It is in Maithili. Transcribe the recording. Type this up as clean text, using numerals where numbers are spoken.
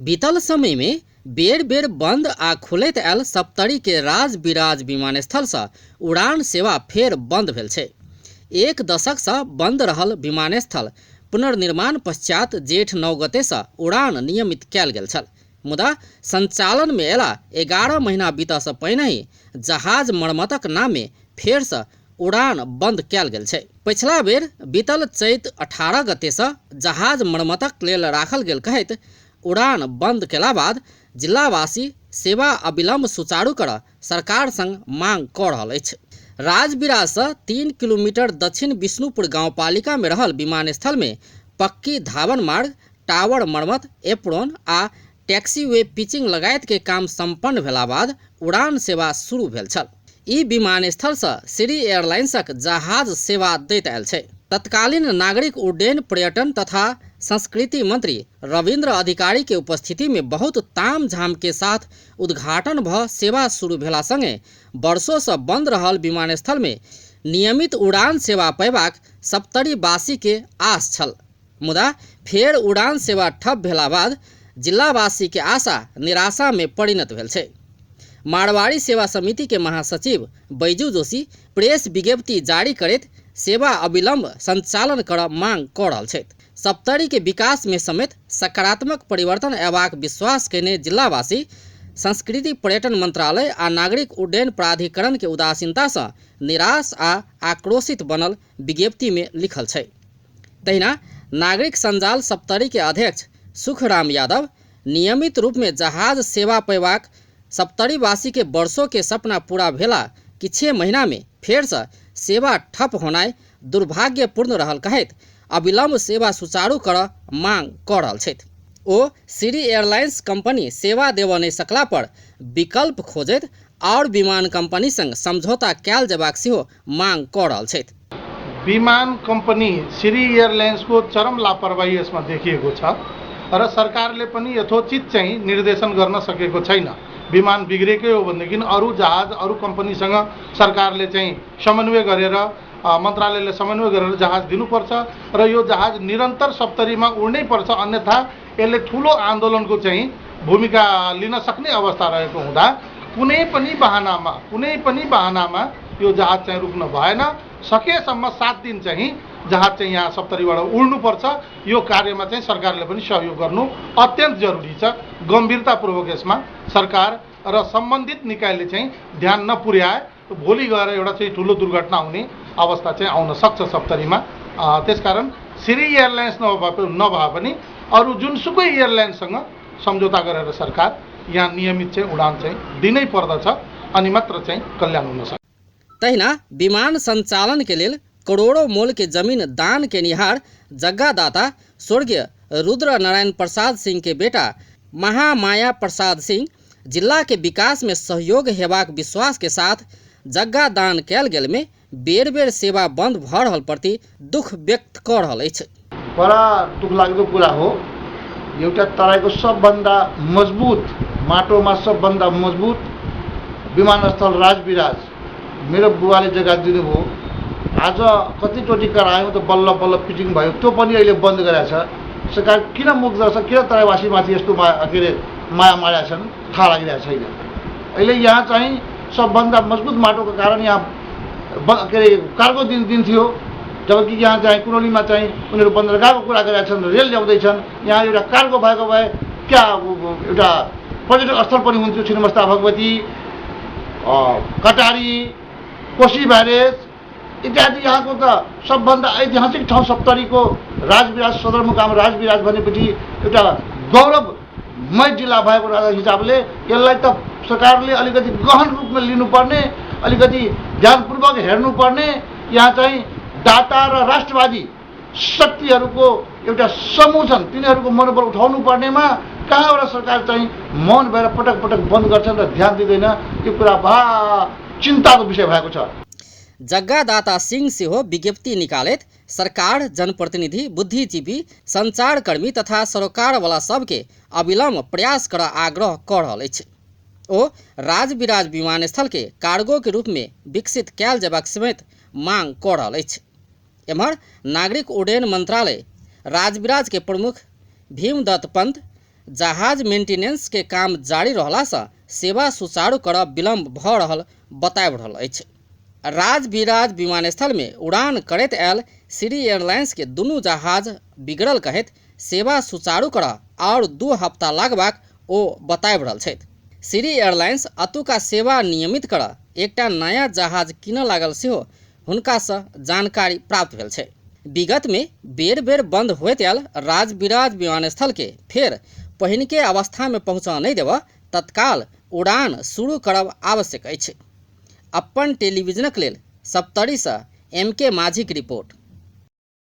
बीतल समय में बेर बेर बंद आ खुलैत आयल सप्तरी के राजविराज विमानस्थल से उड़ान सेवा फेर बंद भेल छै। एक दशक से बंद रहल विमानस्थल पुनर्निर्माण पश्चात जेठ 9 गते से उड़ान नियमित कयल गेल छल, मुदा संचालन में अयला 11 महीना बीतऽ से पहिने ही जहाज मरम्मतक नाम में फेर से उड़ान बंद कयल गेल छै। पछिला बेर बीतल चैत 18 गते से जहाज मरम्मतक लेल राखल गेल कहैत उड़ान बंद केला बाद जिलावासी सेवा अविलंब सुचारू कर सरकार संग मांग कऽ रहल अछि। राजविराज से 3 किलोमीटर दक्षिण विष्णुपुर गांवपालिका में रहल विमानस्थल में पक्की धावन मार्ग, टावर मरम्मत, एप्रोन आ टैक्सीवे पिचिंग लगायत के काम संपन्न भेला बाद उड़ान सेवा शुरू भेल छल। ई विमानस्थल से श्री एयरलाइंसक जहाज सेवा दैत आयल छै। तत्कालीन नागरिक उड्डयन पर्यटन तथा संस्कृति मंत्री रविन्द्र अधिकारी के उपस्थिति में बहुत तामझाम के साथ उद्घाटन भ सेवा शुरू भेला संगे वर्षों से बंद रहल विमानस्थल में नियमित उड़ान सेवा पयबाक सप्तरीवासी के आस छल, मुदा फेर उड़ान सेवा ठप भेला बाद जिलावासी के आशा निराशा में परिणत भेल छै। मारवाड़ी सेवा समिति के महासचिव बैजू जोशी प्रेस विज्ञप्ति जारी करैत सेवा अविलंब संचालन कर मांग कऽ रहल छथि। सप्तरी के विकास में समेत सकारात्मक परिवर्तन अयबाक विश्वास कयने जिलावासी संस्कृति पर्यटन मंत्रालय आ नागरिक उड्डयन प्राधिकरण के उदासीनता से निराश आ आक्रोशित बनल विज्ञप्ति में लिखल छै। तहिना नागरिक संजाल सप्तरी के अध्यक्ष सुखराम यादव नियमित रूप में जहाज सेवा पयबाक सप्तरीवासी के वर्षों के सपना पूरा भेला किछे महीना में फेर से सेवा ठप होनाइ दुर्भाग्यपूर्ण रहल कहैत अविलंब सेवा सुचारू कर मांग कऽ रहल छथि। ओ श्री एयरलाइंस कंपनी सेवा देबऽ नहि सकला पर विकल्प खोजैत आओर विमान कंपनी संग समझौता कयल जेबाक सेहो मांग कऽ रहल छथि। विमान कम्पनी श्री एयरलाइन्सको चरम लापरवाही यसमा देखिएको छ र सरकारले पनि यथोचित चाहिँ निर्देशन गर्न सकेको छैन। विमान बिग्रेकै हो भनेदेखि अरू जहाज अरू कम्पनीसँग सरकारले चाहिँ समन्वय गरेर मन्त्रालयले समन्वय गरेर जहाज दिनुपर्छ र यो जहाज निरन्तर सप्तरीमा उड्नै पर्छ, अन्यथा यसले ठुलो आन्दोलनको चाहिँ भूमिका लिन सक्ने अवस्था रहेको हुँदा कुनै पनि बहानामा यो जहाज चाहिँ रुक्न भएन। सकेसम्म 7 दिन चाहिँ जहाज चाहिँ यहाँ सप्तरीबाट उड्नुपर्छ। यो कार्यमा चाहिँ सरकारले पनि सहयोग गर्नु अत्यन्त जरुरी छ। गम्भीरतापूर्वक यसमा सरकार र सम्बन्धित निकायले चाहिँ ध्यान नपुर्याए भोलि गएर एउटा चाहिँ ठुलो दुर्घटना हुने अवस्था चाहिँ आउन सक्छ सप्तरीमा। त्यसकारण श्री एयरलाइन्स नभए पनि अरू जुनसुकै एयरलाइन्ससँग सम्झौता गरेर सरकार यहाँ नियमित चाहिँ उडान चाहिँ दिनै पर्दछ अनि मात्र चाहिँ कल्याण हुन सक्छ। तहिना विमान संचालन के लेल करोड़ों मोल के जमीन दान केनिहार जग्गादाता स्वर्गीय रुद्र नारायण प्रसाद सिंह के बेटा महामाया प्रसाद सिंह जिला के विकास में सहयोग हेबाक विश्वास के साथ जग्गा दान कयल गेल में बेर बेर सेवा बंद भऽ रहल प्रति दुख व्यक्त कऽ रहल अछि। बडा दुख लाग्दो कुरा हो। एउटा तराईको सबभन्दा मजबुत माटोमा सबभन्दा मजबुत विमानस्थल राजविराज मेरो बुवाले जग्गा दिनुभयो। आज कतिचोटि करायौँ त बल्ल बल्ल पिचिङ भयो, त्यो पनि अहिले बन्द गरेको छ। सरकार किन मुख गर्छ, किन तराईवासीमाथि यस्तो के अरे माया मारेका छन् थाहा लागिरहेको छैन। अहिले यहाँ चाहिँ सबभन्दा मजबुत माटोको कारण यहाँ के अरे कार्गो दिन्थ्यो, जबकि यहाँ चाहिँ कुनौलीमा चाहिँ उनीहरू बन्दरगाहको कुरा गरेका छन्, रेल ल्याउँदैछन्। यहाँ एउटा कार्गो भएको भए क्या एउटा पर्यटक स्थल पनि हुन्थ्यो। छिन्नमस्ता भगवती, कटारी, कोशी ब्यारेज इत्यादि यहाँको त सबभन्दा ऐतिहासिक ठाउँ सप्तरीको राजविराज सदरमुकाम राजविराज भनेपछि एउटा गौरवमय जिल्ला भएको हिसाबले यसलाई त सरकारले अलिकति गहन रूपमा लिनुपर्ने, अलिकति ध्यानपूर्वक हेर्नुपर्ने। यहाँ चाहिँ दाता र राष्ट्रवादी शक्तिहरूको एउटा समूह छन्, तिनीहरूको मनोबल उठाउनु पर्नेमा कहाँबाट सरकार चाहिँ मौन भएर पटक पटक बन्द गर्छन् र ध्यान दिँदैन। यो कुरा बडा चिन्ताको विषय भएको छ। जग्गादाता सिंह सेहो विज्ञप्ति निकालैत सरकार, जनप्रतिनिधि, बुद्धिजीवी, संचारकर्मी तथा सरोकारवाला सबके अविलंब प्रयास कर आग्रह कऽ रहल अछि। ओ राजविराज विमानस्थल के कार्गो के रूप में विकसित कयल जेबाक समेत मांग कऽ रहल अछि। एम्हर नागरिक उड्डयन मंत्रालय राजविराज के प्रमुख भीमदत्त पंत जहाज मेंटेनेंस के काम जारी रहलासँ सेवा सुचारू करब विलम्ब भऽ रहल बताबि रहल अछि। राजविराज विमानस्थल में उड़ान करैत आयल श्री एयरलाइंस के दुनू जहाज बिगड़ल कहैत सेवा सुचारू करऽ आओर 2 हफ्ता लागबाक ओ बताबि रहल छथि। श्री एयरलाइंस अतुका सेवा नियमित करऽ एकटा नया जहाज कीनऽ लागल सेहो हुनकासँ जानकारी प्राप्त भेल छै। विगत में बेर बेर बंद होइत आयल राजविराज विमानस्थल के फेर पहिनके अवस्था में पहुँचऽ नहि देबऽ तत्काल उड़ान शुरू करब आवश्यक अछि। अपन टेलीविजनक लेल सप्तरीसँ एम के माझीक रिपोर्ट।